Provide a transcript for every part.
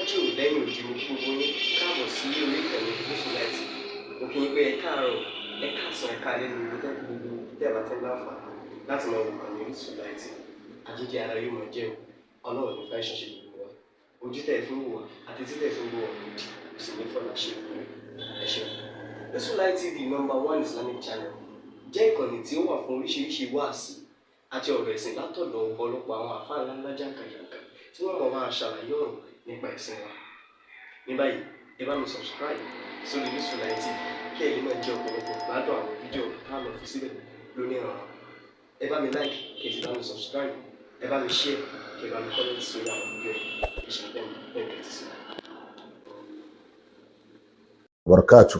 Lájò lẹ́yìn òdi, mo kí gbogbo yín káàbọ̀ sí orí ìkànnì Gúúsùláìtì. Mo kí yín pé ẹ káàárọ̀, ẹ káàsán, ẹ káalẹ́ ní ibi tẹ́ gbogbo tẹ́ ẹ bá ti ń láǹfààní láti máa wò ìkànnì Gúúsùláìtì. Àjíjẹ ara yóò máa jẹ́ o. Ọlọ́run ní fáìsàn ṣe gbogbo wa. Ojú tẹ̀ fi ń wò wá àti títẹ̀ fi ń wò wá òdì kò sì ní fọlá ṣe ìwé. Ẹ ṣeun. Gúúsùláìtì TV, number one Islamic channel, jẹ́ ìkànnì tí ó wà fún oríṣiríṣi wáàsí àti ọ̀rọ̀ ẹ̀sìn látọ̀dọ̀ ọ̀pọ̀lọpọ̀ àwọn àfáà ńláńlá jàǹkànjàǹkàn tí wọ́n mọ̀ máa ṣàlàyé ọ̀rọ̀ nípa ẹ̀sìn wa. Ní báyìí, ẹ bá mi subscribe sórí Gúúsùláìtì TV kí ẹ̀yin náà jẹ́ ọ̀pọ̀lọpọ̀ gbádùn àwọn fídíò tá a lọ fi síbẹ̀ lónìí ọ̀rọ̀. Ẹ bá mi like, kí ẹ sì bá mi subscribe, ẹ bá mi share, kí ẹ bá mi comment sórí àwọn fídíò yìí. Ẹ ṣe bẹ́ẹ̀ bẹ́ẹ̀ tẹ́tí sí. Barakatu.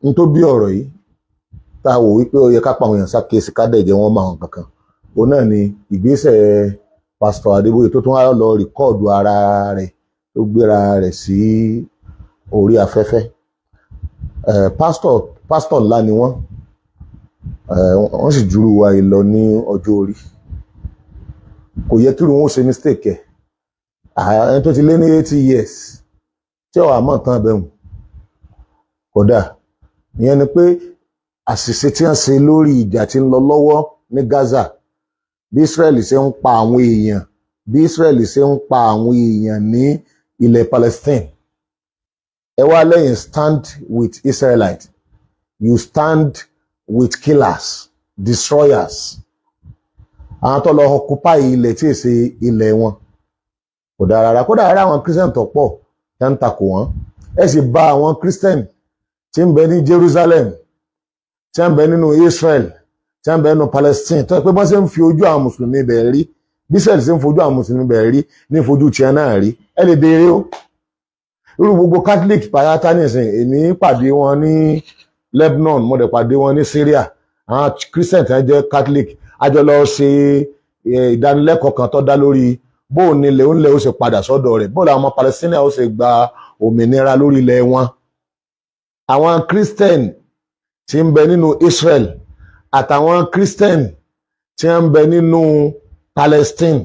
N tó bí ọ̀rọ̀ yìí tá a wò wípé ó yẹ ká pa àwọn èèyàn ṣàkíyèsí, ká dẹ̀ jẹ́ wọ́n mọ àwọn kankan, òun náà ni ìgbésẹ̀ Pásítọ̀ Adébóyè tó tún wá lọ record ara rẹ̀, tó gbéra rẹ̀ sí orí afẹ́fẹ́. Pásítọ̀ ńlá ni wọ́n, wọ́n sì júrú wa yìí lọ ní ọjọ́ orí. Kò yẹ kí irú wọn ó ṣe mistake ẹ̀. Ẹni tó ti lé ní 80 years tí ọ̀ àmọ́ tán bẹ̀rù kódà, ìyẹn ni pé àṣìṣe tí wọ́n ṣe lórí ìjà tí ń lọ lọ́wọ́ ní Gaza, bí Israel ṣe ń pa àwọn èèyàn, bí Israel ṣe ń pa àwọn èèyàn ní ilẹ̀ Palestine. Ẹ wá lẹ́yìn stand with Israelites, you stand with killers, destroyers, àwọn tó lọ occupy ilẹ̀ tí èsè ilẹ̀ wọn. Kò dára rárá. Kódà rárá, àwọn Christian tó pọ̀ tẹ́ ń takò wọ́n. Ẹ sì bà àwọn Christian tí ń bẹ ní Jerusalem, tí ń bẹ nínú Israel, tí ń bẹ nínú Palestine, tó yẹ pé bọ́n ṣe ń fi ojú àwọn mùsùlùmí bẹ̀ rí, bí Israel ṣe ń fojú àwọn mùsùlùmí bẹ̀ rí ní fojú tiẹ̀ náà rí. Ẹ lè béèrè o. Irú gbogbo Catholic pàyàtà nìsín, èmi pàdé wọn ní Lebanon, mo dẹ̀ pàdé wọn ní Syria. Àwọn Christian tí wọ́n jẹ́ Catholic, a jọ lọ ṣe ìdánilẹ́kọ̀ọ́ kan tó dá lórí bóun nílẹ̀ ó nílẹ̀ ó ṣe padà sọ́dọ̀ rẹ̀, bóun làwọn ọmọ Palestine ó ṣe gba òmìnira lórí ilẹ̀ wọn. Àwọn Christian tí ń bẹ nínú Israel àtàwọn Christian tí ń bẹ nínú Palestine,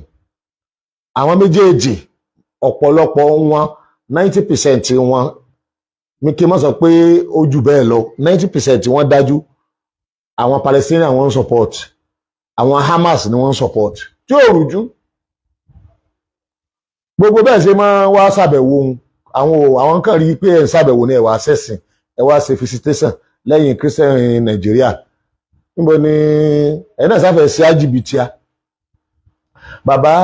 àwọn méjèèjì, ọ̀pọ̀lọpọ̀ wọn, 90% wọn, mi kí n má sọ pé ó jù bẹ́ẹ̀ lọ, 90% wọn dájú, àwọn Palestinian wọ́n ń support, àwọn Hamas ni wọ́n ń support, tí ò rújú. Gbogbo bẹ́ẹ̀ ṣe máa wá ṣàbẹ̀wò ohun àwọn kan rí i pé ẹ̀ ń ṣàbẹ̀wò ní, ẹ̀ wá ṣẹ̀sìn, ẹ̀ wá ṣe visitation lẹ́yìn Christian Nàìjíríà. Níbo ni ẹ̀ náà sáfẹ́ ṣe àjìbìtìá? Bàbá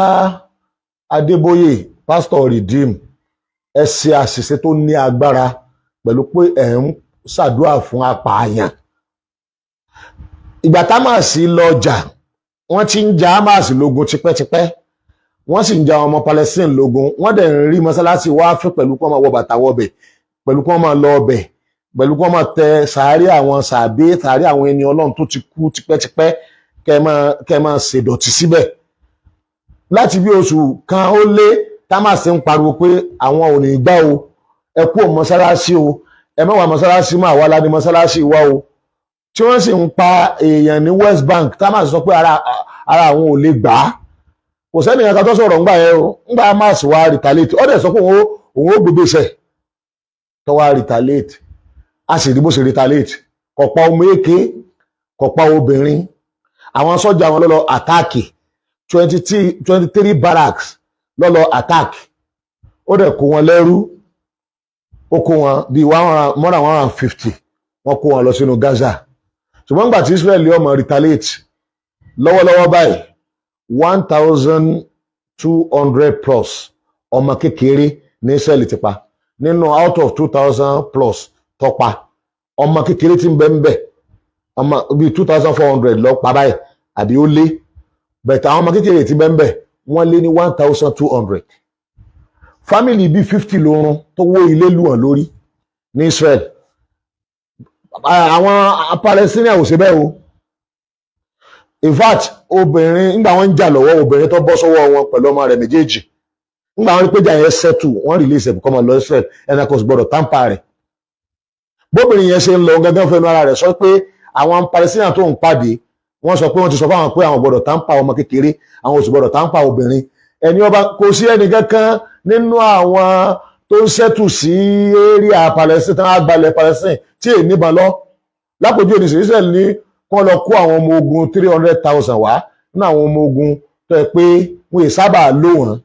Adébóyè, Pastor Redeem, ẹ ṣe àṣìṣe tó ní agbára pẹ̀lú pé ẹ̀ ń ṣàdúrà fún apààyàn. Ìgbà Hamas lọ jà, wọ́n ti ń ja Hamas lógun tipẹ́tipẹ́, wọ́n sì ń ja ọmọ Palestine lógun. Wọ́n dẹ̀ ń rí mọ́sálásí wá fún pẹ̀lú kí wọ́n máa wọ bàtà wọbẹ̀, pẹ̀lú kí wọ́n máa lọ ọbẹ̀, pẹ̀lú kí wọ́n máa tẹ sàárè àwọn sàbí, sàárè àwọn ẹni Ọlọ́run tó ti kú tipẹ́tipẹ́, kẹ́ máa ṣèdọ̀tí síbẹ̀. Láti bí oṣù kan ó lé, Hamas ń pariwo pé àwọn ò ní gbà o, ẹ kú mọ́sálásí o, ẹ má wá mọ́sálásí máa wá ládé mọ́sálásí wá o, tí wọ́n sì ń pa èèyàn ní West Bank. Hamas sọ pé ara àwọn ò lè gbà á. Kò sẹ́ni kankan tó sọ̀rọ̀ ńgbà yẹn o. Ńgbà Hamas wá retaliate, ó dẹ̀ sọ pé òun ó gbégbé iṣẹ́ tó wá retaliate. A sì rí bó ṣe retaliate. Kò pa ọmọ èké, kò pa obìnrin. Àwọn sọ́jà wọn ló lọ attack 23 barracks, ló lọ attack. Ó dẹ̀ kó wọn lẹ́rú, ó kó wọn bíi more than 150, wọ́n kó wọn lọ sínú Gaza. Ṣùgbọ́n nígbà tí Israel ọmọ retaliate lọ́wọ́lọ́wọ́ báyìí, 1,200 plus ọmọ kékeré ní Israel ti pa nínú out of 2,000 plus tó pa. Ọmọ kékeré tí ń bẹ ń bẹ, ọmọ bíi 2,400 lọ pa báyìí àbí ó lé bẹ̀tẹ̀. Àwọn ọmọ kékeré tí ń bẹ ń bẹ, wọ́n lé ní 1,200. Family bíi 50 lórun tó wó ilé lù wọ́n lórí ní Israel. Àwọn Palestinian ò ṣe bẹ́ẹ̀ o. In fact, obìnrin, nígbà wọ́n ń jà lọ́wọ́, obìnrin tó bọ́ sọ́wọ́ wọn pẹ̀lú ọmọ rẹ̀ méjèèjì, nígbà wọ́n rí pé jà yẹn settle, wọ́n release ẹ̀ kó máa lọ Israel. Ẹnì kan sì gbọ́dọ̀ tamper rẹ̀. Bóbìnrin yẹn ṣe ń lọ gángan, fẹnu ara rẹ̀ sọ pé àwọn Palestinian tó ń pàdé, wọ́n sọ pé wọ́n ti sọ fáwọn pé àwọn gbọ́dọ̀ tamper ọmọ kékeré, àwọn ò sì gbọ́dọ̀ tamper obìnrin. Ẹni ọba kò sí ẹnì kankan nínú àwọn tó ń settle sí area Palestine tán àgbàlẹ̀ Palestine tí èyí níbọn lọ. Lápòjú òní, Israel ní kí wọ́n lọ kó àwọn ọmọ ogun 300,000 wá nínú àwọn ọmọ ogun tó yẹ pé wọ́n yìí sábà lò wọ́n.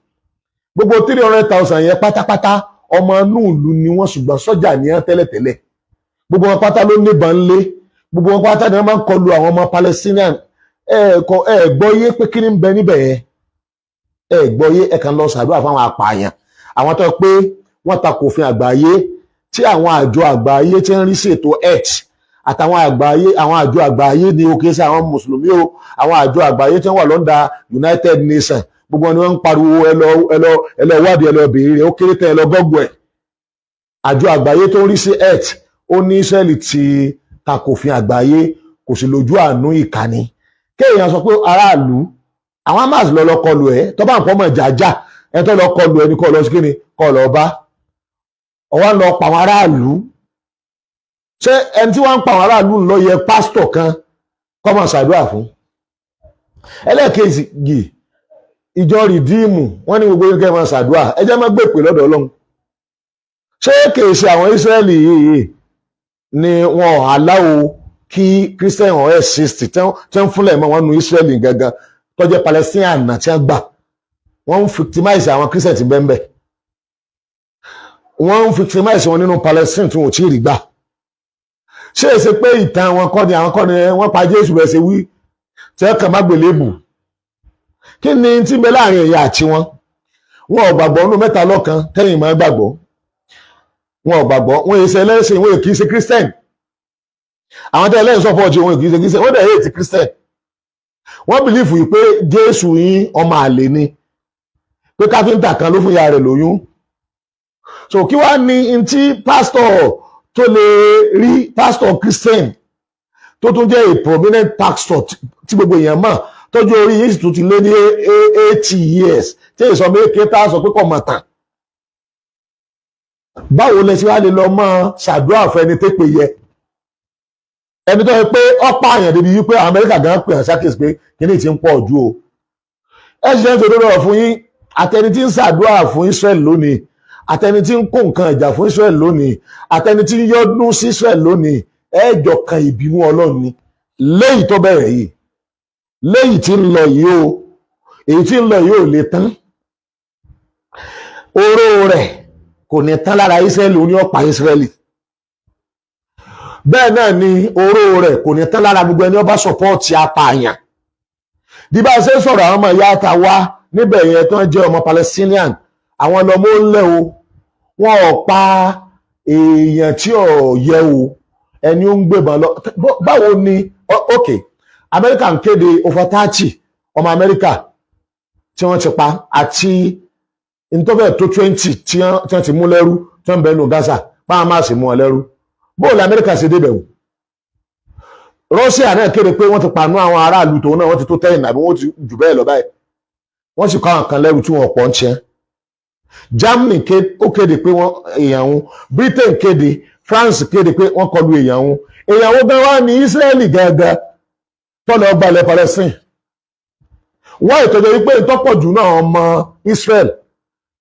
Gbogbo 300,000 yẹn pátápátá, ọmọ inú ìlú ni wọ́n, ṣùgbọ́n sọ́jà ní wọ́n tẹ́lẹ̀tẹ́lẹ̀. Gbogbo wọn pátá ló níbọn ńlé, gbogbo wọn pátá ni wọ́n máa ń kọlu àwọn ọmọ Palestinian. Ẹ kọ ẹ gbọ́ yé pé kí ni ń bẹ níbẹ̀ yẹn? Ẹ gbọ́ yé, ẹ kàn lọ ṣàdúrà fáwọn apààyàn, àwọn tó yẹ pé wọ́n takò òfin àgbáyé, tí àwọn àjọ àgbáyé tí ń rí sí ètò health àtàwọn àgbáyé, àwọn àjọ àgbáyé ni o, kì í ṣe àwọn mùsùlùmí o, àwọn àjọ àgbáyé tí wọ́n wà lọ́ndà United Nations, gbogbo wọn ni wọ́n ń pariwo. Ẹ lọ, ẹ lọ, ẹ lọ wádìí, ẹ lọ béèrè, ó kéré tán, ẹ lọ Google ẹ̀. Àjọ àgbáyé tó ń rí sí health, ó ní Israẹli ti takò òfin àgbáyé, kò sì lójú àánú, ìkànnì. Kéèyàn sọ pé aráàlú, àwọn Hamas lọ lọ kọlù ẹ, tó bá nǹkan mọ̀ jàjà ẹ tó lọ kọlù ẹ ní kọ́ lọ sí kíni kọ́ lọ bá ọwọ́ lọ pa àwọn aráàlú. Ṣé ẹni tí wọ́n ń pa àwọn aráàlú lọ yẹ pásítọ̀ kan kọ́ máa ṣàdúrà fún? Ẹlẹ́ẹ̀kejì, ìjọ Redeem, wọ́n ní gbogbo yín kẹ́ máa ṣàdúrà, ẹ jẹ́ má gbèpè lọ́dọ̀ Ọlọ́run. Ṣé kìí ṣe àwọn Ísírẹ́lì yìí ni wọn aláwo kí Christian ọ̀ exist, tí wọ́n fúnlẹ̀ mọ́ wọn nu Ísírẹ́lì gangan tó jẹ́ Palestinian náà tí wọ́n gbà? Wọ́n ń victimize àwọn Christian ti bẹ́ẹ̀ bẹ́ẹ̀, wọ́n ń victimize wọn nínú Palestine tí wọn ò tí ì rí gbà. Ṣé èsè pé ìtàn wọn kọ́ ni àwọn kọ́ ni wọ́n pa Jésù bẹ́ẹ̀ ṣe wí tí wọ́n kàn má gbélébù? Kí ni tí ń bẹ láàrin ẹ̀yà àti wọn? Wọn ò gbàgbọ́ nínú mẹ́ta lọ́kan tẹ́yìn máa gbàgbọ́. Wọn ò gbàgbọ́, wọn èsè ẹlẹ́sìn, wọn kì í ṣe Christian. Àwọn tẹ́lẹ̀ ń support wọn kì í ṣe Christian, wọ́n dẹ̀ hate Christian. Wọ́n believe yìí pé Jésù yín, ọmọ àlè ni, pé káfíńtà kan ló fún ìyá rẹ̀ lóyún. So kí wàá ní ntí pásítọ̀ tó lè rí, pásítọ̀ Christian tó tún jẹ́ a prominent pastor tí gbogbo èèyàn mọ̀, tọ́jú orí yìí sì tún ti lé ní 80 years, tí èso méke tá a sọ pé kò mọ̀ tán? Báwo lẹ ṣe wá lè lọ mọ́ ṣàdúrà fún ẹni tépè yẹ, ẹni tó yẹ pé ọ̀pá àyàn débi wípé Amẹ́ríkà gan pè hàn ṣàkíyèsí pé kíní ti ń pọ̀ ju o? Ẹ ṣe ń sọdọ́ lọ́rọ̀ fún yín. Àtẹni tí ń ṣàdúrà fún Israel lónìí, àtẹni tí ń kó nǹkan ìjà fún Israel lónìí, àtẹni tí ń yọ́nú sí Israel lónìí, ẹ̀ẹ́jọ kan ìbínú Ọlọ́run ni. Léyìí tó bẹ̀rẹ̀ yìí, léyìí tí ń lọ yìí o, èyí tí ń lọ yìí ò lè tán. Oró rẹ̀ kò ní tán lára Israẹli, ó ní ọ̀pá Israẹli. Bẹ́ẹ̀ náà ni oró rẹ̀ kò ní tán lára gbogbo ẹni ó bá support apààyàn. Bí bá a ṣe ń sọ̀rọ̀, àwọn ọmọ ìyá ta wá níbẹ̀ yẹn tó ń jẹ́ ọmọ Palestinian, àwọn lọmọ ń lẹ́ o. Wọn ò pa èèyàn tí ò yẹ o, ẹni ó ń gbébọn lọ. Báwo ni? Ok, Amẹ́ríkà ń kéde over 30 ọmọ Amẹ́ríkà tí wọ́n ti pa àti ntọ́fẹ̀ tó 20 tí wọ́n ti mú lẹ́rú, tí wọ́n ń bẹ nù Gaza, báwọn máa sì mú wọn lẹ́rú. Bóòlù Amẹ́ríkà ṣe débẹ̀ wò? Russia náà kéde pé wọ́n ti pàánú àwọn aráàlú tòun náà, wọ́n ti tó 10 àbí wọ́n ti jù bẹ́ẹ̀ lọ báyìí, wọ́n sì kọ́ àwọn kan lẹ́rú tí wọ́n pọ̀ ń tiẹ́. Germany ó kéde pé wọ́n èèyàn òun, Britain kéde, France kéde pé wọ́n kọlu èèyàn òun. Èèyàn òun gan wá ní Israeli gangan tọ́lọ̀ gbalẹ̀ Palestine. Wọ́n ìtọ́jú wípé ìtọ́pọ̀ jù náà ọmọ Israel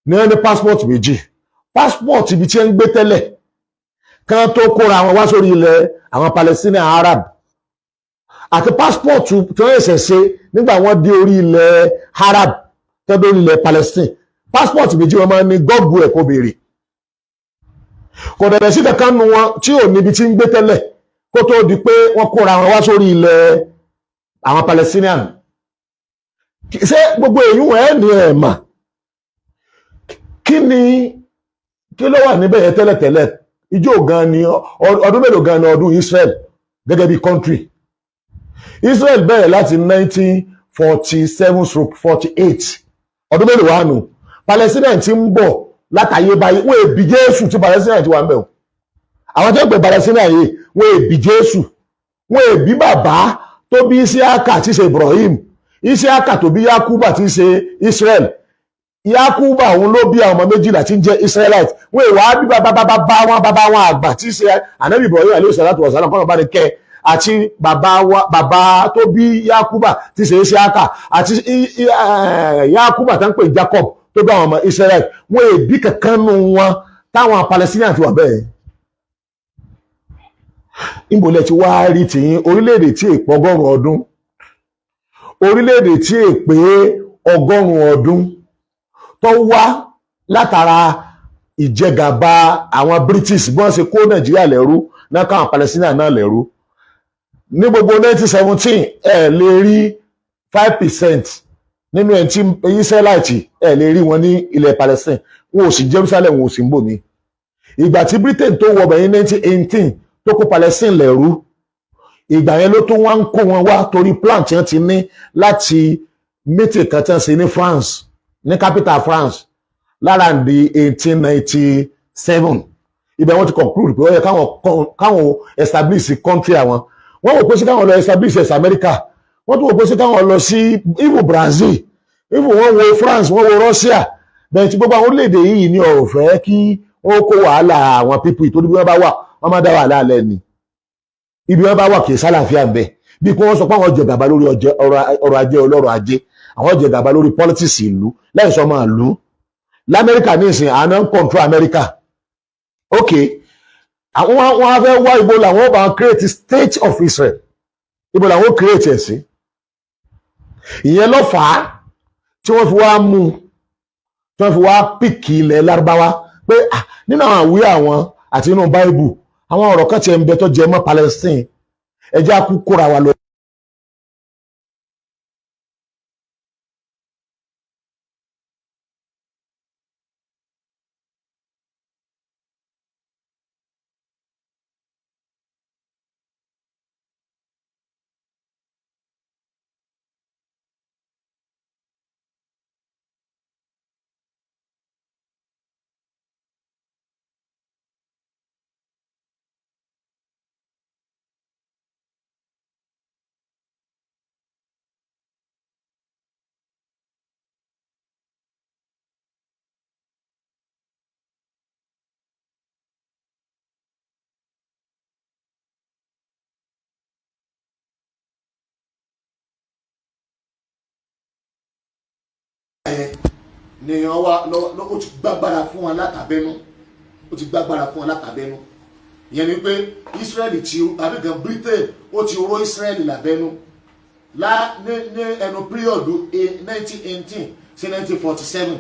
ní wọ́n ní passport méjì: passport ibi tí ń gbé tẹ́lẹ̀ kán tó kóra wọn wá sórí ilẹ̀ àwọn Palestinian Arab, àti passport tí wọ́n ṣẹ̀ṣẹ̀ ṣe nígbà wọ́n dé orí ilẹ̀ Arab, tẹ́lẹ̀ orí ilẹ̀ Palestine. Passport méjì wọn máa ń ní. Google ẹ̀ kó béèrè. Kò dẹ̀dẹ̀ sí kankan nu wọn tí ò níbi tí ń gbé tẹ́lẹ̀ kó tó di pé wọ́n kóra wọn wá sórí ilẹ̀ àwọn Palestinian. Ṣé gbogbo èyí wọn ẹ̀ ní ẹ̀ mà? Kí ni, kí ló wà níbẹ̀ yẹn tẹ́lẹ̀tẹ́lẹ̀? Ijó gan ni, ọdún mélòó gan ni ọdún Israel gẹ́gẹ́ bí country? Israel bẹ̀rẹ̀ láti 1947/48. Ọdún mélòó wà nù? Palestine ti ń bọ̀ látàyébáyé. Wọ́n èbí Jésù tí Palestine ti wà ń bẹ̀ o. Àwọn tó ń pè Palestine yìí, wọ́n èbí Jésù, wọ́n èbí bàbá tó bí Isiaka tí ṣe Ibrahim, Isiaka tó bí Yakuba tí ṣe Israel. Yakuba òun ló bí àwọn ọmọ 12 tí ń jẹ́ Israelite. Wọ́n èwà bí bàbá bàbá wọn, bàbá wọn àgbà tí ṣe Anabi Ibrahim alayhi salatu wa salam, kọ́nà bá ní kẹ́. Àti bàbá wa, bàbá tó bí Yakuba tí ṣe Isiaka, àti Yakuba tó ń pè Jacob tó bí àwọn ọmọ Israel, wọn èbí kankan nù wọn táwọn Palestinian fi wà bẹ́ẹ̀. Ìbòlẹ̀ tí wàá rí tìyín, orílẹ̀-èdè tí èpè 100 ọdún, orílẹ̀-èdè tí èpè 100 ọdún tó wá látara ìjẹgàba àwọn British, bí wọ́n ṣe kó Nàìjíríà lẹ́rú náà káwọn Palestinian náà lẹ́rú ní gbogbo 1917. Ẹ lè rí 5% nínú ẹ̀ tí Israelite, ẹ lè rí wọn ní ilẹ̀ Palestine. Wọn ò sí Jerusalem, wọn ò sí ń bò mí. Ìgbà tí Britain tó wọbẹ̀ ní 1918 tó kó Palestine lẹ́rú, ìgbà yẹn ló tó wá ń kó wọn wá, torí plan tí wọ́n ti ní láti meeting kan tí wọ́n ṣe ní France, ní capital France, lára di 1897. Ibẹ̀ wọ́n ti conclude pé ó yẹ káwọn establish country àwọn. Wọ́n wò pé sí káwọn lọ establish ẹ̀sì America, wọ́n tún wò pé sí káwọn lọ sí even Brazil, even wọ́n wo France, wọ́n wo Russia. Bẹ́ẹ̀ tí gbogbo àwọn orílẹ̀-èdè yìí ní ọ̀rọ̀ fẹ́ kí wọ́n kó wàhálà àwọn people, ìtorí bí wọ́n bá wà, wọ́n máa dá wàhálà lẹ́ ni. Ibi wọ́n bá wà, kì í sálàáfíà ń bẹ. Bí kí wọ́n sọ pé àwọn jẹ gàba lórí ọrọ̀ ajé ọlọ́rọ̀ ajé, àwọn jẹ gàba lórí politics ìlú láì sọ máa lù Lamẹ́ríkà ní ìsìn, àná ń control Amẹ́ríkà. Ok, àwọn wọn á fẹ́ wá ibo làwọn bá create state of Israel, ibo làwọn create ẹ̀ sí. Ìyẹn ló fà á tí wọ́n fi wá mú, tí wọ́n fi wá pick ilẹ̀ Lárúbáwá pé nínú àwọn àwí àwọn àti nínú Báíbù, àwọn ọ̀rọ̀ kan tiẹ̀ ń bẹ tó jẹ mọ́ Palestine. Ẹ jẹ́ á kú kóra wa lọ. Ni wọ́n wá lọ, ó ti gbàgbára fún wọn látàbẹ́nú, ó ti gbàgbára fún wọn látàbẹ́nú. Ìyẹn ni pé Israeli ti àbí gan Britain, ó ti ró Israeli lábẹ́nú lá ní ẹnu period 1918 sí 1947.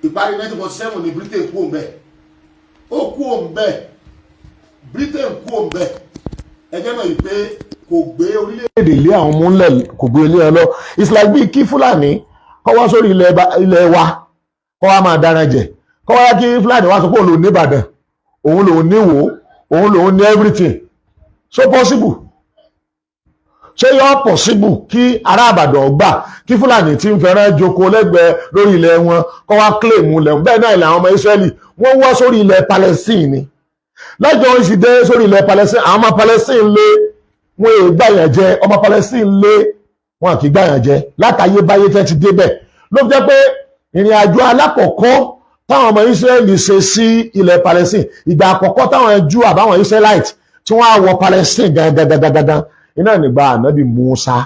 Ìparí 1947 ni Britain kú òun bẹ́ẹ̀, ó kú òun bẹ́ẹ̀, Britain kú òun bẹ́ẹ̀. Ẹ jẹ́ mọ̀ yìí pé kò gbé orílẹ̀-èdè lé àwọn múlẹ̀, kò gbé ilé ẹ lọ. It's like bí kí Fúlàní kọ́ wá sórí ilẹ̀ wa, kọ́ wá máa dáran jẹ, kọ́ wá kí Fúlàní wá sọ pé òun lòun ní Ìbàdàn, òun lòun ní Ìwó, òun lòun ní everything. So possible? Ṣé yọ possible kí ará Ìbàdàn gbà kí Fúlàní tí ń fẹ́ràn joko lẹ́gbẹ̀ẹ́ lórí ilẹ̀ wọn kọ́ wá claim ilẹ̀ wọn? Bẹ́ẹ̀ náà ilẹ̀ àwọn ọmọ Israẹli, wọ́n wá sórí ilẹ̀ Palestine ni. Lọ́jọ́ wọn sì dé sórí ilẹ̀ Palestine, àwọn ọmọ Palestine lé wọn èè gbàyàn jẹ. Ọmọ Palestine lé wọn kì í gbàyàn jẹ látàyébáyé tẹ́ ti débẹ̀. Ló fi jẹ́ pé ìrìn àjò alákọ̀ọ́kọ́ táwọn ọmọ Israẹli ṣe sí ilẹ̀ Palestine, ìgbà àkọ́kọ́ táwọn Júù àbáwọn Israelite tí wọ́n á wọ Palestine gangan iná nígbà ànábì Musa.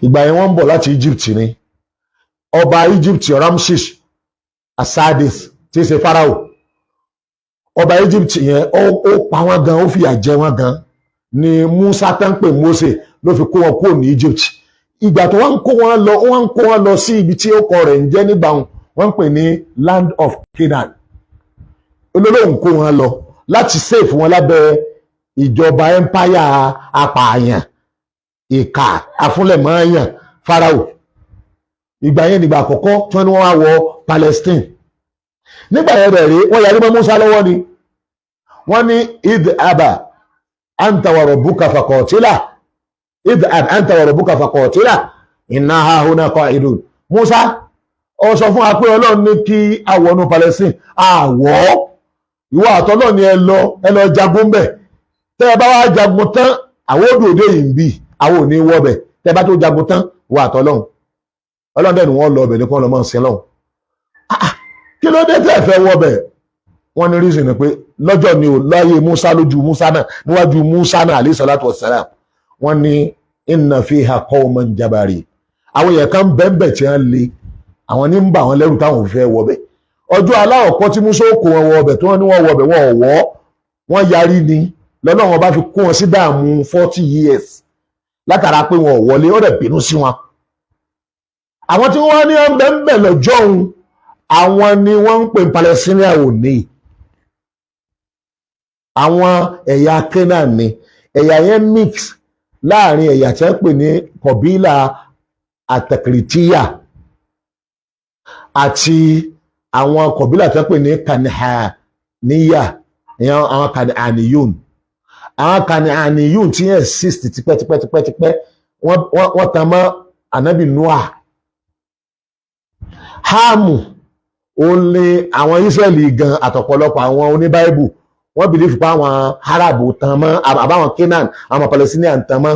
Ìgbà yẹn, wọ́n ń bọ̀ láti Egypt ni. Ọba Egypt Ramses Asadis, tí í ṣe Pharaoh, ọba Egypt yẹn, ó pa wọ́n gan, ó fìyà jẹ wọ́n gan ni. Musa tán pè Mose ló fi kó wọn kúrò ní Egypt. Ìgbà tó wọ́n ń kó wọn lọ, wọ́n ń kó wọn lọ sí ibi tí ó kọ rẹ̀ ń jẹ́ nígbà wọn, wọ́n ń pè ní Land of Canaan. Olólùwọ̀n kó wọn lọ láti save wọn lábẹ́ ìjọba empire apààyàn, ìkà, afúnlẹ̀mọ́yàn Pharaoh. Ìgbà yẹn nígbà àkọ́kọ́ tí wọ́n ní wọ́n wá wọ Palestine. Nígbà yẹn rẹ̀ rí, wọ́n yarí mọ́ Musa lọ́wọ́ ni. Wọ́n ní, "Idhab anta wa rabbuka faqatila, idhab anta wa rabbuka faqatila, inna hahuna qa'idun." Musa, ó sọ fún wa pé Ọlọ́run ní kí a wọnú Palestine, àwọ̀ ìwọ àtọ́lọ́ ni, ẹ lọ, ẹ lọ jagun bẹ̀. Tẹ́ ẹ bá wá jagun tán, àwọn odò òde yìí ń bì, àwọn ò ní wọ́ bẹ̀. Tẹ́ ẹ bá tó jagun tán, ìwọ àtọ́lọ́hun. Ọlọ́run dẹ̀ ni wọ́n lọ ọbẹ̀ ní kí wọ́n lọ mọ́ sin lọ́hùn. Kí ló dé tẹ́ ẹ fẹ́ wọ́ bẹ̀? Wọ́n ní reason ni pé lọ́jọ́ ni o, láyé Musa, lójú Musa náà, níwájú Musa náà alayhi salatu wassalam, wọ́n ní inna fiha qawman jabari, àwọn èèyàn kan bẹ́ẹ̀nbẹ́ẹ̀ tí wọ́n le, àwọn ní ń bà wọ́n lẹ́rù táwọn ò fẹ́ wọbẹ̀. Ọjọ́ aláwọ̀kọ́ tí Musa ó kó wọn wọbẹ̀, tí wọ́n ní wọ́n wọbẹ̀, wọ́n ò wọ́, wọ́n yarí ni. Lọ́lọ́run bá fi kó wọn sí dààmú 40 years látara pé wọn ò wọlé. Ó dẹ̀ bínú sí wọn. Àwọn tí wọ́n ní ọ̀nbẹ̀ ń bẹ̀ lọ́jọ́ òun, àwọn ni wọ́n ń pè Palestinian òní. Àwọn ẹ̀yà Canaan ni. Ẹ̀yà yẹn mix láàrin ẹ̀yà tí wọ́n pè ní kọ̀bílà àtẹ̀kìrìtíyà àti àwọn kọ̀bílà tí wọ́n pè ní Kanihaniya, ìyẹn àwọn Kanihaniyun. Àwọn Kanihaniyun tí yẹn exist tipẹ́tipẹ́tipẹ́, wọ́n tan mọ́ anabi Noah. Háàmù ó ní àwọn Israẹli gan àtọ̀pọ̀lọpọ̀ àwọn oníbáìbù, wọ́n believe pé àwọn Arabu tan mọ́ àbáwọn Canaan, àwọn Palestinian tan mọ́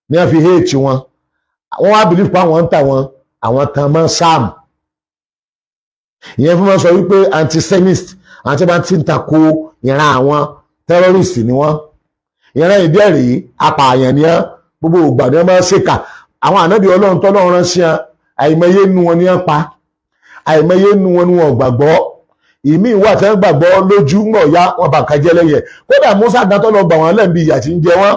ní wọ́n fi hate wọn. Wọ́n wá believe pé àwọn ń tà wọn, àwọn tan mọ́ Sam. Ìyẹn fún wọn sọ wípé antisemist, àwọn tí wọ́n ti ń tako ìran àwọn, terrorist ni wọ́n. Ìran ìdí ẹ̀rí apààyàn ni wọ́n. Gbogbo ìgbà ni wọ́n máa ń ṣèkà. Àwọn ànábì Ọlọ́run tọ́lọ́run rán sí wọn, àìmọye nu wọn ni wọ́n pa, àìmọye nu wọn ni wọn gbàgbọ́. Ìmí ìwà tí wọ́n gbàgbọ́ lójú ń gbọ̀ ya wọn bá nǹkan jẹ́ lẹ́yìn ẹ̀. Kódà Musa gan tó lọ gbà wọ́n lẹ́ǹbi ìyà tí ń jẹ wọ́n,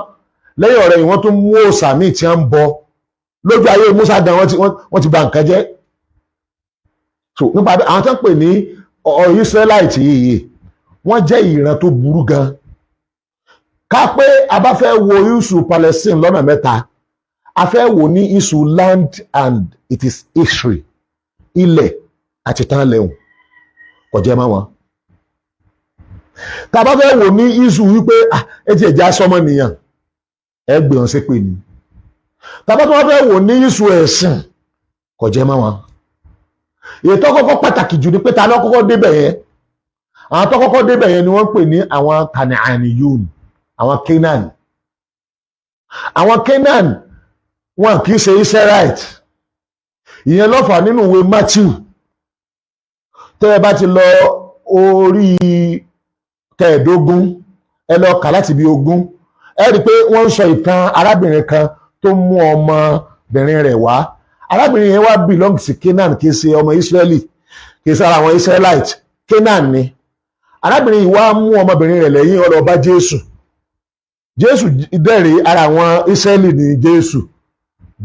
lẹ́yìn ọ̀rẹ́ yìí wọ́n tún mú òòṣà míì tí wọ́n ń bọ. Lójú ayé Musa gan wọ́n ti bà nǹkan jẹ́. So nípa àwọn tó ń pè ní Israelite yìí, wọ́n jẹ́ ìran tó burú gan. Ká pé a bá fẹ́ wo issue Palestine lọ́nà mẹ́ta, a fẹ́ wò ní issue land and it is history, ilẹ̀ àti tán lẹ́hùn kò jẹ́ mọ́ wọn. Tá a bá fẹ́ wò ní issue wípé ẹ ti ẹ̀jẹ̀ asọ́mọnìyàn, ẹ gbé wọn ṣépè ni. Tá a bá tó wá fẹ́ wò ní issue ẹ̀sìn, kò jẹ́ mọ́ wọn. Ètò kọ́kọ́ pàtàkì jù ni pé ta ló kọ́kọ́ débẹ̀ yẹn? Àwọn tó kọ́kọ́ débẹ̀ yẹn ni wọ́n pè ní àwọn Kanaaniyun, àwọn Canaan. Àwọn Canaan, wọn kì í ṣe Israelite. Ìyẹn ló fà nínú ìwé Matthew, tẹ́ ẹ bá ti lọ orí 15, ẹ lọ kà láti bí 20, ẹ rí i pé wọ́n ń sọ ìtàn arábìnrin kan tó mú ọmọbìnrin rẹ̀ wá. Arábìnrin yẹn wá belong sí Canaan, kì í ṣe ọmọ Israeli, kì í ṣe ara àwọn Israelite, Canaan ni. Arábìnrin yìí wá mú ọmọbìnrin rẹ̀ lẹ́yìn, ó lọ bá Jésù. Jésù dẹ̀rẹ̀, ara àwọn Israeli ni Jésù.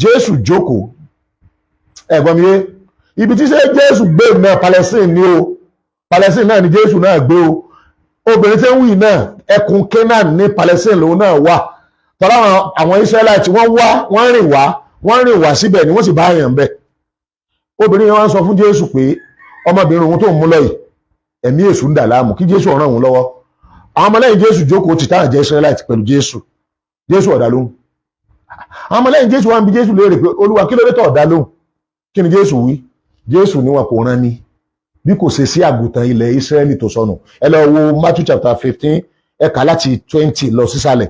Jésù jókòó, ẹ̀gbọ́n mi yé, ibi tí ṣe Jésù gbé náà, Palestine ni o. Palestine náà ni Jésù náà gbé o. Obìnrin tí ń wì náà, ẹkùn Canaan ní Palestine lòun náà wà. Tọ́lá àwọn Israelite, wọ́n wá, wọ́n rìn wá, wọ́n rìn wá síbẹ̀ ni wọ́n sì bá yàn bẹ́ẹ̀. Obìnrin yẹn wá ń sọ fún Jésù pé ọmọbìnrin òun tó ń mú lọ yìí, ẹ̀mí èṣù ń dà láàmú, kí Jésù ràn òun lọ́wọ́. Àwọn ọmọlẹ́yìn Jésù jókòó tì táwọn jẹ́ Israelite pẹ̀lú Jésù. Jésù ọ̀dà lóhùn. Àwọn ọmọlẹ́yìn Jésù wá ń bi Jésù léèrè pé, "Olúwa, kí ló dé tó ọ̀dà lóhùn?" Kí ni Jésù wí? Jésù ní wọn kò rán ni bí kò ṣe sí àgùntàn ilẹ̀ Israẹli tó sọnù. Ẹ lọ wo Matthew chapter 15, ẹ kà láti 20 lọ sísàlẹ̀.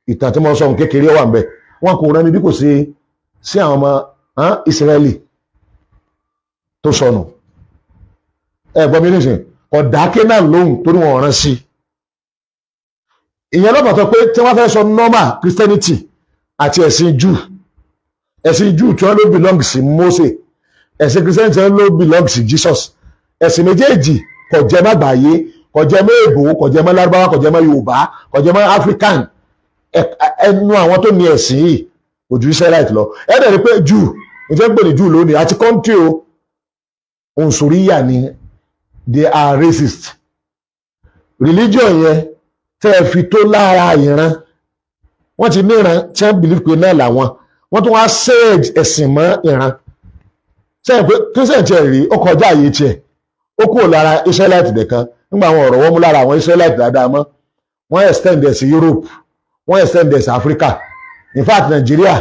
Ìtàn tí mo sọ ohun kékeré wà ń bẹ. Wọn kò rán ni bí kò ṣe sí àwọn ọmọ Israẹli tó sọnù. Ẹ gbọ́ mi nísìnyí, ọ̀dà Kénáà lóhùn torí wọn rán sí. Ìyẹn lọ́pàá tó pé tí wọ́n fẹ́ sọ normal Christianity àti ẹ̀sìn Jew, ẹ̀sìn Jew tí wọ́n ló belong sí Mose, ẹ̀sìn Christianity tí wọ́n ló belong sí Jesus, ẹ̀sìn méjèèjì kò jẹ́ mọ́ àgbáyé, kò jẹ́ mọ́ èbó, kò jẹ́ mọ́ Lárúbáwá, kò jẹ́ mọ́ Yorùbá, kò jẹ́ mọ́ African. Ẹnu àwọn tó ní ẹ̀sìn yìí kò ju Israelite lọ. Ẹ dẹ̀ rí pé Jew ìfẹ́ ń pè ní Jew lónìí àti country o, òǹsòríyà ni, they are racist. Religion yẹn tẹ́ ẹ fi tó lára ìran, wọ́n ti níran tí wọ́n believe pé náà làwọn, wọ́n tún wá ṣe ẹ̀sìn mọ́ ìran sẹ́yìn pé Christian tiẹ̀ rí, ó kọjá àyè tiẹ̀, ó kúrò lára Israelite nìkan. Nígbà àwọn ọ̀rọ̀ wọn mú lára àwọn Israelite dáadáa mọ́, wọ́n extend ẹ̀ sí Europe, wọ́n extend ẹ̀ sí Africa. In fact, Nàìjíríà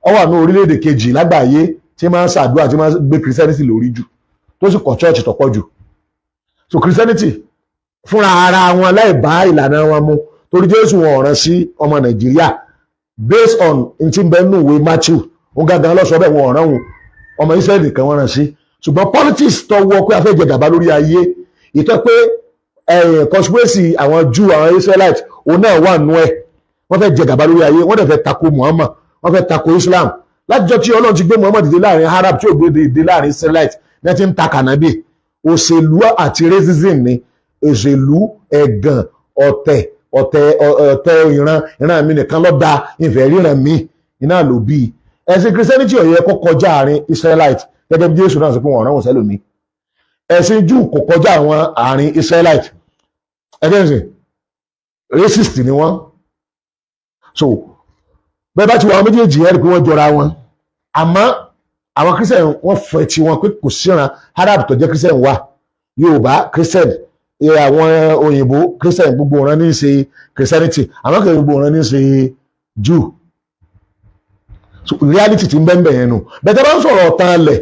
ó wà ní orílẹ̀-èdè kejì lágbàáyé tí máa ń ṣàdúrà, tí máa ń gbé Christianity lórí jù, tó sì kọ́ church tó pọ̀ jù. So Christianity fúnra ara wọn láì bá ìlànà wọn mu, torí Jésù wọn ọ̀ràn sí ọmọ Nàìjíríà based on n tí ń bẹ nínú ìwé Matthew. Òun gangan ló sọ bẹ́ẹ̀, wọn ọ̀ràn wọn, ọmọ Israẹli kan wọ́n rán sí. Ṣùgbọ́n politics tó wọ pé a fẹ́ jẹ gàba lórí ayé, ìtọ́ pé Conspiracy àwọn Jew, àwọn Israelite, òun náà wà nú ẹ̀. Wọ́n fẹ́ jẹ gàba lórí ayé, wọ́n dẹ̀ fẹ́ tako Muhammad, wọ́n fẹ́ tako Islam. Látijọ́ tí Ọlọ́run ti gbé Muhammad dìde láàrin Arab, tí ò gbé dìde láàrin Israelite, ní ti ń ta kànábì. Òṣèlú àti racism ni òṣèlú, ẹ̀gàn, ọ̀tẹ̀, ọ̀tẹ̀, ọ̀tẹ̀. Ìran ìran mi nìkan ló da, ìfẹ́ ríran mi iná ló bí. Ẹ̀sìn Christianity ò yẹ kó kọjá àárín Israelite, gẹ́gẹ́ bí Jésù náà sọ pé wọ́n rán wọn sẹ́lòmí. Ẹ̀sìn Júù kò kọjá àwọn àárín Israelite. Ẹgbẹ́ ìsìn racist ni wọ́n. So bẹ́ẹ̀ bá ti wọ àwọn méjèèjì, ẹ̀rí pé wọ́n jọra wọn. Àmọ́ àwọn Christian, wọ́n fẹ́ tí wọn pé kò síran Arab tó jẹ́ Christian wà, Yorùbá Christian, àwọn òyìnbó Christian, gbogbo ọ̀ràn ní í ṣe Christianity, àwọn kò gbogbo ọ̀ràn ní í ṣe Jew. So reality ti ń bẹ́ẹ̀ bẹ́ẹ̀ yẹn nù. Bẹ́ẹ̀ tẹ́ bá ń sọ̀rọ̀ ọ̀tàn lẹ̀,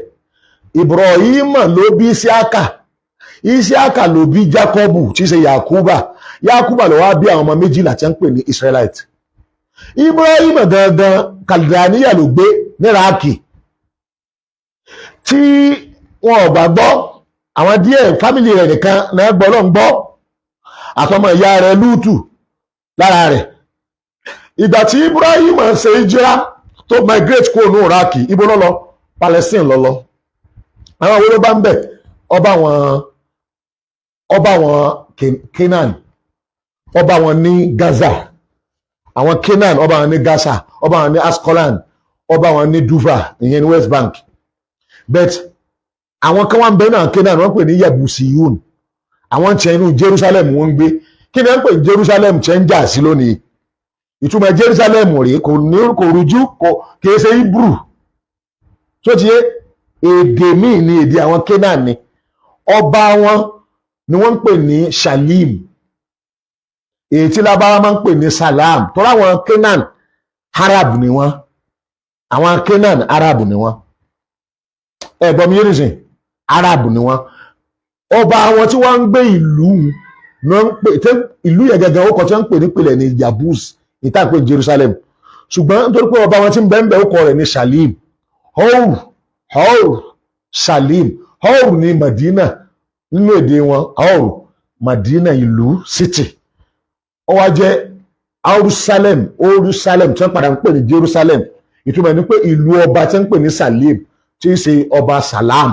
Ibrahim ló bí Isiaka, Isiaka ló bí Jacobu tí í ṣe Yakuba, Yakuba ló wá bí àwọn ọmọ 12 tí wọ́n ń pè ní Israelite. Ibrahim gangan, Kaldaniya ló gbé ní Iraki, tí wọn ò gbàgbọ́. Àwọn díẹ̀, family rẹ̀ nìkan náà gbọ́ lọ́n gbọ́, àtọmọ ìyá rẹ̀ Lútù lára rẹ̀. Ìgbà tí Ibrahim ṣe ìjìrá tó migrate kúrò ní Iraki, ibo ló lọ? Palestine ló lọ. Àwọn wo ló bá ń bẹ̀? Ọba wọn Canaan, ọba wọn ní Gaza. Àwọn Canaan, ọba wọn ní Gaza, ọba wọn ní Ascalon, ọba wọn ní Duva, ìyẹn ní West Bank. But àwọn kan wà ń bẹ náà, Canaan, wọ́n pè ní Yebusiyun. Àwọn tí inú Jerusalem wọ́n ń gbé. Kí ni wọ́n pè ní Jerusalem tí ń jà sí lónìí? Ìtumọ̀ Jerusalem rèé, kò ní kò rújú, kò kìí ṣe Hebrew tó ti yé. Èdè míì ní èdè àwọn Canaan ni. Ọba wọn ni wọ́n ń pè ní Shalim, èyí tí lábáwá máa ń pè ní Salam. Tọ́lá àwọn Canaan, Arab ni wọ́n. Àwọn Canaan, Arab ni wọ́n. Ẹ gbọ́ mi yé nìsín? Arab ni wọ́n. Ọba àwọn tí wọ́n ń gbé ìlú ní wọ́n ń pè ìlú yẹn gẹ́gẹ́, ó kọ tí wọ́n ń pè nípìnlẹ̀ ní Jabus, ìta pé Jerusalem. Ṣùgbọ́n nítorí pé ọba wọn tí ń bẹ ń bẹ, ó kọ rẹ̀ ní Shalim. Hor, Hor Shalim. Hor ní Madina nínú èdè wọn. Hor, Madina, ìlú, city. Ó wá jẹ́ Jerusalem, Jerusalem tí wọ́n padà ń pè ní Jerusalem. Ìtumọ̀ ní pé ìlú ọba tí wọ́n ń pè ní Salim, tí í ṣe ọba Salam.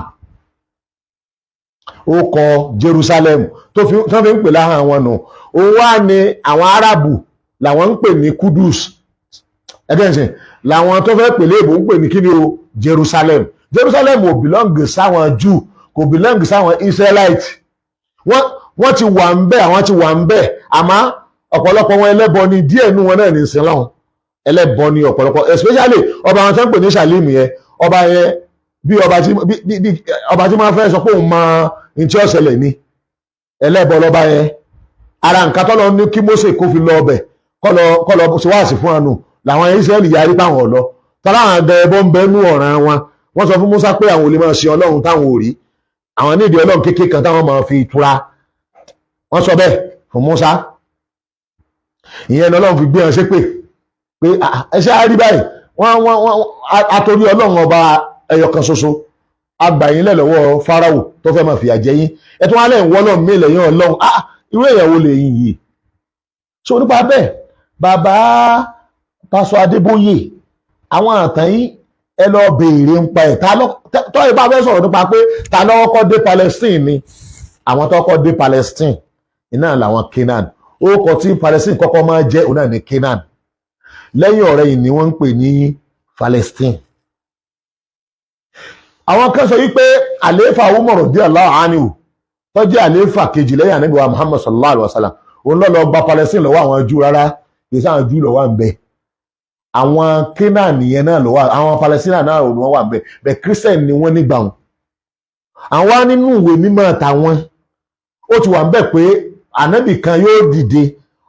Ó kọ Jerusalem tó fi ń pè láhàn àwọn nù. Òun wá ní àwọn Árábù làwọn ń pè ní Kudus. Ẹgbẹ́ ìsìn làwọn tó fẹ́ pè léèbó ń pè ní kíni o? Jerusalem. Jerusalem ò belong sáwọn Jew, kò belong sáwọn Israelite. Wọ́n ti wà ń bẹ̀, àwọn ti wà ń bẹ̀, àmọ́ ọ̀pọ̀lọpọ̀ wọn ẹlẹ́bọ ni. Díẹ̀ nú wọn náà ní sin lọ́hùn. Ẹlẹ́bọ ni ọ̀pọ̀lọpọ̀, especially ọba àwọn tó ń pè ní Salim yẹn. Ọba yẹn, bí ọba tí bí ọba tí máa fẹ́ sọ pé òun mọ ní tí ó ṣẹlẹ̀ ni. Ẹlẹ́bọ lọ́ba yẹn. Ara nǹkan tó lọ ní kí Mósè kó fi lọ ọbẹ̀, kọ́ lọ ṣe wáàsí fún àánú làwọn Ísírẹ́lì yarí páwọn ọ̀lọ́ tọ́lá. Àwọn àgbẹ̀ ẹbọ ń bẹ nú ọ̀ràn wọn. Wọ́n sọ fún Musa pé àwọn ò lè máa ṣe Ọlọ́run táwọn ò rí, àwọn nídìí Ọlọ́run kékeré kan táwọn máa fi ìtura. Wọ́n sọ bẹ́ẹ̀ fún Musa. Ìyẹn ni Ọlọ́run fi gbé wọn ṣépè pé ẹ ṣe á rí báyìí. Wọ́n atorí Ọlọ́run ọba ẹyọ kan ṣoṣo agbà yín lẹ̀ lọ́wọ́ Fáráò tó fẹ́ máa fìyà jẹ yín. Ẹ tún wá lẹ́yìn wọ́lọ́ mí lẹ́yìn Ọlọ́run. Irú èèyàn wo lè yìn yìí? So nípa bẹ́ẹ̀, bàbá Pásọ Adébóyè, àwọn àtàn yín, ẹ lọ béèrè ń pa ẹ̀. Tọ́ ẹ bá fẹ́ sọ̀rọ̀ nípa pé ta ló kọ́kọ́ dé Palestine ni, àwọn tó kọ́kọ́ dé Palestine iná làwọn Canaan. Orúkọ tí Palestine kọ́kọ́ máa jẹ́ òun náà ní Canaan. Lẹ́yìn ọ̀rẹ́ yìí ni wọ́n ń pè ní Palestine. Àwọn kan sọ wípé àlééfà Umar radiyallahu anhu, tó jẹ́ àlééfà kejì lẹ́yìn Ànábì wa Muhammad sallallahu alaihi wasallam, òun ló lọ gba Palestine lọ́wọ́ àwọn Júù. Rárá, kì í sáwọn Júù lọ́wọ́ ń bẹ. Àwọn Canaan yẹn náà lọ́wọ́, àwọn Palestine náà wọ́n wà ń bẹ bẹ́ẹ̀. Christian ni wọ́n nígbà wọn. Àwọn wá nínú ìwé mímọ́ tàwọn, ó ti wà ń bẹ pé ànábì kan yóò dìde,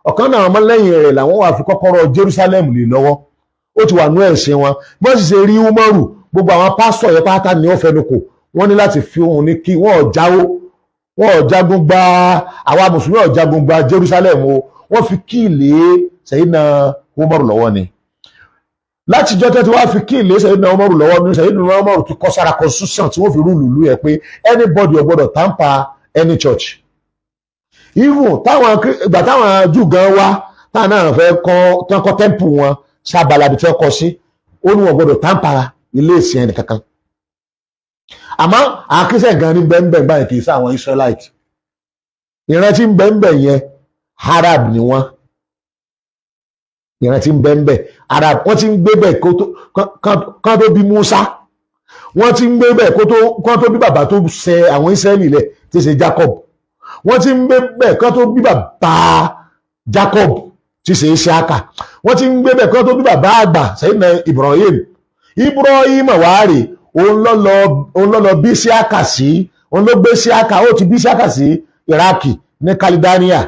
ọ̀kan náà ọmọlẹ́yìn rẹ̀ làwọn wà fi kọ́kọ́rọ́ Jerusalem lé lọ́wọ́. Ó ti wà nú ẹ̀sìn wọn. Bọ́n sì ṣe rí Umaru, gbogbo àwọn pásítọ̀ yẹn pátá ni ó fẹnu kò. Wọ́n ní láti fi òun ní kí wọ́n ò jáwó, wọ́n ò jagun gba, àwa mùsùlùmí ò jagun gba Jerusalem o. Wọ́n fi key lé Sayyidina Umaru lọ́wọ́ ni. Látijọ́ tó ti wá fi key lé Sayyidina Umaru lọ́wọ́ ní Sayyidina Umaru ti kọ́ sára constitution tí wọ́n fi rule ìlú yẹn pé anybody ò gbọ́dọ̀ tamper any church. Even táwọn ìgbà táwọn Júù gan wá, táwọn náà fẹ́ kọ́, tán kọ́ temple wọn sábàlá ibi tí wọ́n kọ́ sí, ó ní wọn gbọ́dọ̀ tamper ilé ìsìn ẹnì kankan. Àmọ́ àwọn Christian gan ní bẹ́ẹ̀ báyìí, kì í sí àwọn Israelite. Ìran tí ń bẹ́ẹ̀ yẹn, Arab ni wọ́n. Ìran tí ń bẹ́ẹ̀, Arab. Wọ́n ti ń gbé bẹ̀ kán tó bí Musa. Wọ́n ti ń gbé bẹ̀ kán tó bí bàbá tó ṣe àwọn Israẹli lẹ̀, tí ṣe Jacob. Wọ́n ti ń gbé bẹ̀ kán tó bí bàbá Jacob, tí ṣe Isiaka. Wọ́n ti ń gbé bẹ̀ kán tó bí bàbá àgbà sẹ́yìn Ibrahim. Ibrahim wàárì, òun ló lọ bí Isiaka sí, òun ló gbé Isiaka, ó ti bí Isiaka sí Iraki ní Kalidania.